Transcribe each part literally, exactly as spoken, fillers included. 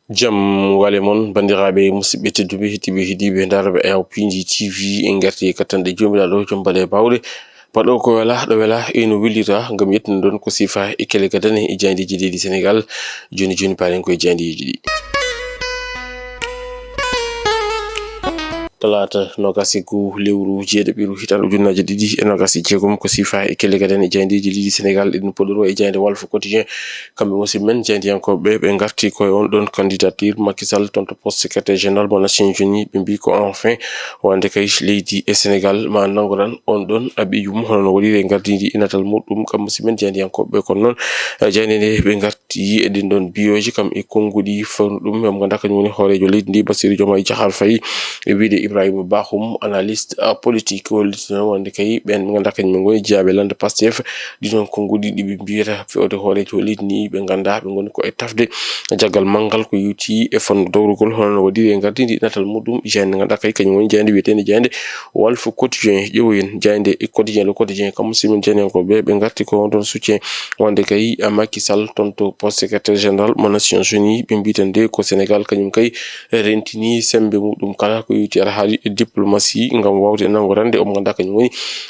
Jam wale mon, banndiraaɓe musidɓe tedduɓe, heɗiiɓe, heɗiiɓe ndaarooɓe Airpindi T V, en ngarti e kattanɗe Joomiraaɗo, jom baɗe baawɗe. Baɗo ko wela, ɗo wela, e no welira, ngam yettude ɗon ko sifa e kele gadane e jaayndeeji leydi Senegaal. Jooni jooni, paalen ko e jaayndeeji ɗi. Talaata noogaas e goo lewru jeeɗiɓiru hitaande ujunnaaje ɗiɗi e noogaas e jeegom, ko sifa e kele gadane e jaayndeeji leydi Senegaal, eɗen poɗoroo e jaaynde Walf Quotidien. Kamɓe musidɓe men jaayndiyankooɓe, ɓe ngarti koye on ɗon candidature Macky Sall toon to poste secrétaire général mo Nations Unies. Ɓe mbii ko enfin wonde kay leydi e Senegaal ma nanngoran on ɗon ɓiyum, hono no waɗiri e ngardiindi e natal muɗum. Kamɓe musidɓe men jaayndiyankooɓe, kono noon, eh, jaaynde nde ɓe ngarti e ɗin ɗon biyooji kam e konnguɗi fawru ɗum, mo ngannduɗaa kañum woni hooreejo leydi ndi, Bassirou Diomaye Diakhar Faye, e wiyde Ibrahima Bakhoum, analyste, ah, politique, holliti noon wonde kay ɓeen ɓe ngannduɗaa kañum ngoni jeyaaɓe lannde Pastef, ɗi toon konnguɗi ɗi ɓe mbiyata fewde hooreejo leydi ndi, ɓe nganndaa ɓe ngoni ko e tafde jaggal manngal ko yowti e fannu dowrugol, hono no waɗiri e ngardiindi natal muɗum, jaaynde ngannduɗaa kay kañum woni jaaynde wiyeteende jaaynde Walf Quotidien. Ƴeewoyen jaaynde e Quotidien, Le Quotidien, kamɓe musidɓe men jaayndiyankooɓe, ɓe ngarti ko on ɗon soutien wonde kay Macky Sall toon to poste secrétaire général mo Nations Unies. Ɓe mbii tan de ko Senegaal kañum kay rentini semmbe muɗum kala ko yowti alhaali diplomatie ngam waawde nanngorande o mo ngannduɗaa kañum woni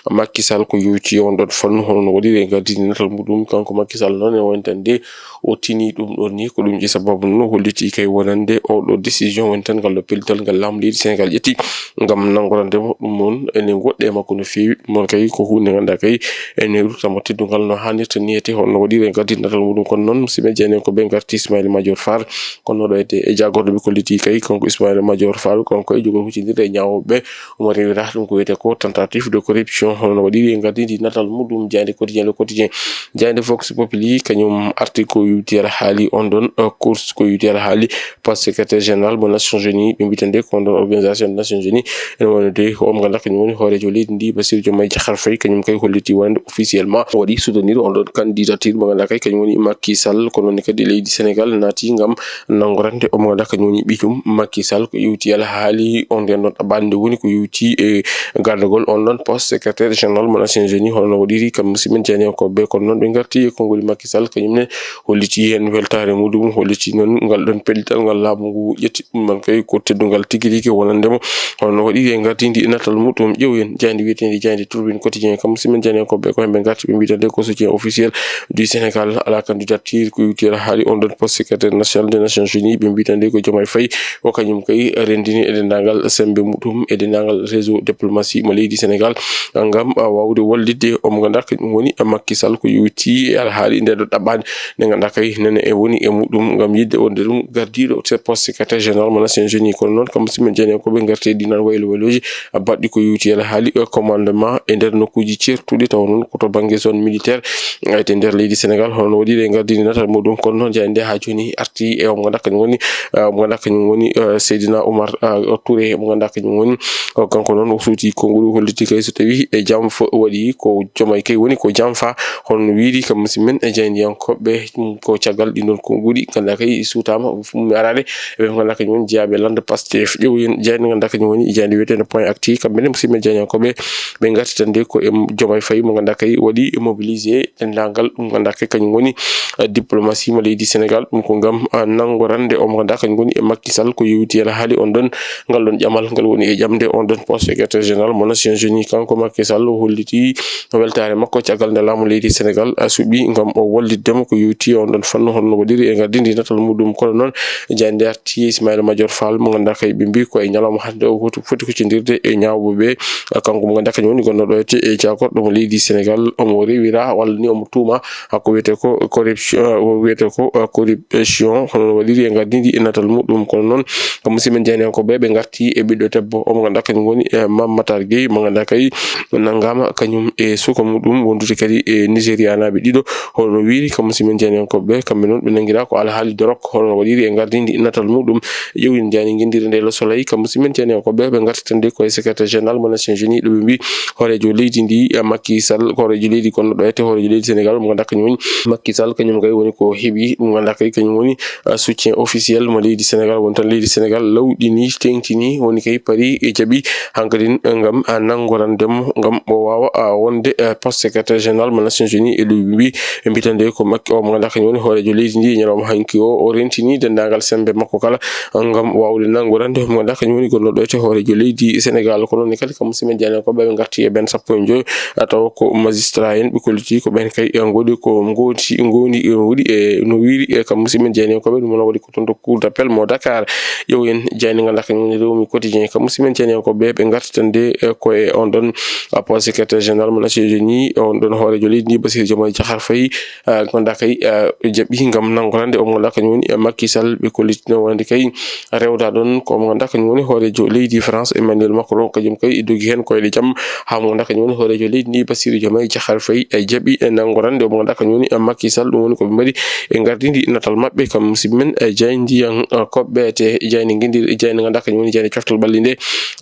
Macky Sall ko yowti on ɗon fannu, hono no waɗiri e ngardiindi natal muɗum. Kanko Macky Sall noon, en woni tan de o tini ɗum ɗon ni, ko ɗum e sababu noon o holliti kay wonande oo ɗoo décision woni tan ngal ɗoo pellital ngal laamu leydi Senegaal ƴetti ngam nanngorande mo. Ɗum noon ene woɗɗi e makko no feewi. Ɗum noon kay ko huunde ngannduɗaa kay ene ruttamo teddungal no haanirta niyete, hono no waɗiri e ngardiindi natal muɗum. Kono noon, musidɓe jaayndiyankooɓe, ngarti Ismaïla Madior Fall, kono ɗo e, e jaagorɗo ɓe kolliti kay, kanko Ismaïla Madior Fall, kanko e jogol huccindirde e ñaawooɓe Oumar Rewira, ɗum ko wiyetee ko tentative de corruption, hono no waɗiri e ngardiindi natal muɗum. Jaaynde Quotidien, Le Quotidien, jaaynde Vox Populi, kañum arti ko yowti alhaali on ɗon, eh, course ko yowti alhaali poste secrétaire général mo Nations Unies. Ɓe mbii tan de ko on ɗon Organisation des Nations Unies, ene wonande o mo ngannduɗaa kañum woni hooreejo leydi ndi, Bassirou Diomaye Diakhar Faye, kañum kay holliti wonande officiellement o waɗi soutenir on ɗon candidature mo ngannduɗaa kay kañum woni Macky Sall. Kono noon kadi leydi Senegaal naati ngam nanngorande o mo ngannduɗaa kañum woni ɓiyum Macky Sall ko yowti alhaali on nden ɗon ɗaɓɓaande woni ko yowti e gardagol on ɗon poste secrétaire général mo Nations Unies, hono no waɗiri kam musidɓe men jaayndiyankooɓe. Kono noon ɓe ngarti e konngol Macky Sall, kañum ne holliti heen weltaare muɗum, holliti noon ngal ɗon pellital ngal laamu ngu ƴetti, ɗum noon kay ko teddungal tigi rigi wonande mo, hono no waɗiri e ngardiindi e natal muɗum. Ƴeewoyen jaaynde wiyeteende jaaynde Tribune Quotidien, kam musidɓe men jaayndiyankooɓe, ko heen ɓe ngarti, ɓe mbiita nde ko soutien officiel du Sénégal à la candidature ko yowti alhaali on ɗon poste secrétaire national des Nations Unies. Ɓe mbiita nde ko Diomaye Faye o kañum kay renndini e denndaangal semmbe muɗum, e denndaangal réseau diplomatie mo leydi Senegaal, ngam, ah, waawde wallitde o mo ngannduɗaa kañum woni Macky Sall ko yowti e alhaali nde ɗo ɗaɓɓaande nde ngannduɗaa kay nene e woni e muɗum ngam yiɗde wonde ɗum gardiiɗo se-, poste secrétaire général mo Nations Unies. Kono noon, kam musidɓe men jaayndiyankooɓe, ngarti e ɗii ɗoon waylo waylooji, ah, baɗɗi ko yowti alhaali, eh, commandement e nder nokkuuji ceertuɗi, tawa noon ko to bannge zone militaire, eh, to nder leydi Senegaal, hono no waɗiri e ngardiindi natal muɗum. Kono noon, jaaynde nde haa jooni arti e o mo ngannduɗaa kañum woni, eh, o mo ngannduɗaa kañum woni, eh, Seydina Oumar, eh, Touré, mo ngannduɗaa kañum woni, eh, kanko noon o suuti konngol, holliti kay so tawii e janfa waɗi ko Diomaye kay woni ko janfa, hono no wiyri kam musidɓe men e jaayndiyankooɓe. Ɗum ko caggal ɗiin ɗoon konnguli ngannduɗaa kay suutaama, ɗum araade e ɓe ngannduɗaa kañum woni jeyaaɓe lannde Pastef. Ƴeewoyen jaaynde ngannduɗaa kañum woni jaaynde wiyeteende Point Actu, kamɓe ne musidɓe men jaayndiyankooɓe, ɓe ngarti tan de ko e Diomaye Faye mo ngannduɗaa kay waɗi mobilisé denndaangal ɗum ngannduɗaa kay kañum woni, eh, diplomatie mo leydi Senegaal. Ɗum ko ngam, ah, nanngorande o mo ngannduɗaa kañum woni e Macky Sall ko yowti alhaali on ɗon, ngal ɗon ƴamal ngal woni e ƴamde on ɗon poste secrétaire général mo Nations Unies. Kanko Macky Sall o holliti weltaare makko caggal nde laamu leydi Senegaal, ah, suɓi ngam o wallitde mo ko yowti on ɗon fannu, hono no waɗiri e ngardiindi natal muɗum. Kono noon, jaaynde nde arti Ismaïla Madior Fall mo ngannduɗaa kay ɓe mbii ko e ñalawma hannde o foti, foti huccindirde e ñaawɓe ɓe. Kanko mo ngannduɗaa kañum woni gonɗo ɗo e, e jaagorɗo mo leydi Senegaal, omo rewira walla ni omo tuuma ko wiyetee ko corruption, o wiyetee ko, eh, corruption, hono no waɗiri e ngardiindi e natal muɗum. Kono noon, kam musidɓe men jaayndiyankooɓe, ɓe ngarti e ɓiɗɗo debbo o mo ngannduɗaa kañum woni, eh, Mame Matar Gueye, mo ngannduɗaa kay nanngaama kañum e suka muɗum wondude kadi e Nigérianaaɓe ɗiɗo. Hono no wiyri kam musidɓe men jaayndiyankooɓe, kamɓe noon ɓe nanngiraa ko alhaali dorog, hono no waɗiri e ngardiindi e natal muɗum. Ƴeewen jaaynde ngenndiire nde Le Soleil, kam musidɓe men jaayndiyankooɓe, ɓe ngarti tan de ko e secrétaire général mo Nations Unies, ɗo ɓe mbii hooreejo leydi ndi, eh, Macky Sall, hooreejo leydi gonɗo ɗo e te hooreejo leydi Senegaal, mo ngannduɗaa kañum woni Macky Sall, kañum kay woni ko heɓi ɗum, ngannduɗaa kay kañum woni, ah, soutien officiel mo leydi Sénégal. Woni tan leydi Sénégal lawɗini, teŋtini, woni kay pari e jaɓi hankadin, eh, ngam, ah, nanngorande mo, ngam o waawa, ah, wonde, eh, poste secrétaire général mo Nations Unies e duuɓi mbi. Ɓe mbitande ko makki o mo ngannduɗaa kañum woni hooreejo leydi ndi. E ñalawma hanki o, o rentini denndaangal semmbe makko kala, ah, ngam waawde nanngorande mo ngannduɗaa kañum woni gonnooɗo e hooreejo leydi Sénégal. Ko noon ne kadi kam musidɓe men jaayndiyankooɓe ɓe ngarti e ɓeen sappo e joy, a tawa ko magistrat en ɓe kolliti ko ɓeen kay, eh, ngoni ko ngoni, ngoni, eh, woni, eh, no wiiri, eh, kam musidɓe men jaayndiyankooɓe, ɗum noon waɗi ko toon to cour d'appel mo Dakar. Ƴeewen jaaynde ngannduɗaa kañum woni Rewmi Quotidien. Kam musidɓe men jaayndiyankooɓe ɓe ngartitande, eh, ko e on ɗon, ah, poste secrétaire général mo Nations Unies, on ɗon hooreejo leydi ndi Bassirou Diomaye Diakhar Faye, ah, ngannduɗaa kay, ah, jaɓi ngam nanngorande o mo ngannduɗaa kañum woni, eh, Macky Sall. Ɓe kollitino wonde kay rewda ɗon ko mo ngannduɗaa kañum woni hooreejo leydi France, Emmanuel Macron, kañum kay dogi heen koyɗe jam haa mo ngannduɗaa kañum woni hooreejo leydi ndi Bassirou Diomaye Diakhar Faye, eh, jaɓi, eh, nanngorande o mo ngannduɗaa kañum woni, eh, Macky Sall. Ɗum woni ko ɓe mbaɗi e ngardindi natal maɓɓe kam musidɓe men, eh, jaayndiyankooɓe te jaaynde ngenndi, jaaynde ngannduɗaa kañum woni jaaynde coftal ɓalli nde,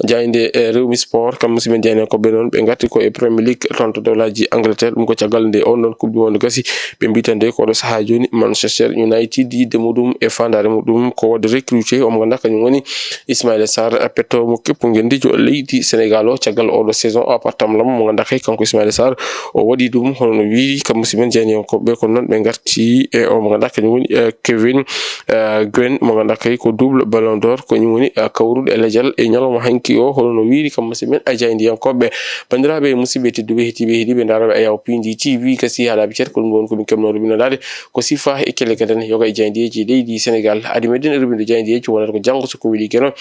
jaaynde, eh, Rewmi Sport. Kam musidɓe men jaayndiyankooɓe noon ɓe ngarti ko e Premier League toon to dowlaaji Angleterre. Ɗum ko caggal nde on ɗon Coupe du Monde gasi. Ɓe mbitande ko oɗo sahaa jooni Manchester United yidde muɗum e faandaare muɗum ko waɗde recruté o mo ngannduɗaa kañum woni Ismaïla Sarr, petto mo keppu ngenndijo leydi Sénégal o caggal oɗo saison o. Appartement mo ngannduɗaa kay kanko Ismaïla Sarr o waɗi ɗum hono no wiiri kam musidɓe men jaayndiyankooɓe. Kono noon ɓe ngarti e o mo ngannduɗaa kañum woni, eh, Kevin, eh, Gwen mo ngannduɗaa kay ko double Ballon d'Or, ko kañum woni, eh, kawruɗo e lejal e ñalawma hanki o hono no wiiri kam musidɓe men, eh, jaayndiyankooɓe. Banndiraaɓe musidɓe tedduɓe heɗiiɓe heɗiiɓe ndarooɓe Ayaw Pindi T V, gasi haalaaɓe ceer ko ɗum ɗon ko min keɓnoo rubino daade ko sifa e kele gadan yoga e jaayndiyeeji leydi Sénégal. Adi meɗen rubino jaayndiyeeji wonata ko janngo so ko weli geno.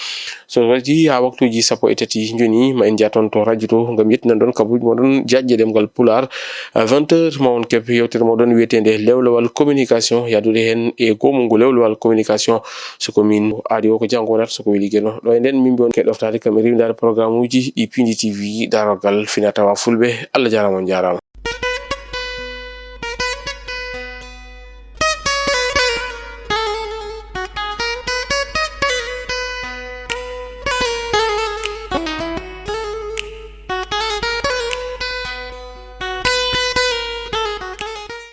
So waɗi haa waktuuji sappo e tati jooni, ma en njah toon to radio to ngam yettinan ɗon kabaruuji moɗon jaajje ɗemngal Pulaar. À vingt heures, ma on keɓ yewtere moɗon wiyeteende Lewlewal Communication, yahdude heen e goomu ngu Lewlewal Communication. So ko min aadi o ko janngo wonata so ko weli geno. Ɗo e nden min mbiyon ke ɗoftaade kam e rewindaade programme uji ɗi Pindi T V, darorgal fina tawa fulɓe. Allah jaaraama, on jaaraama.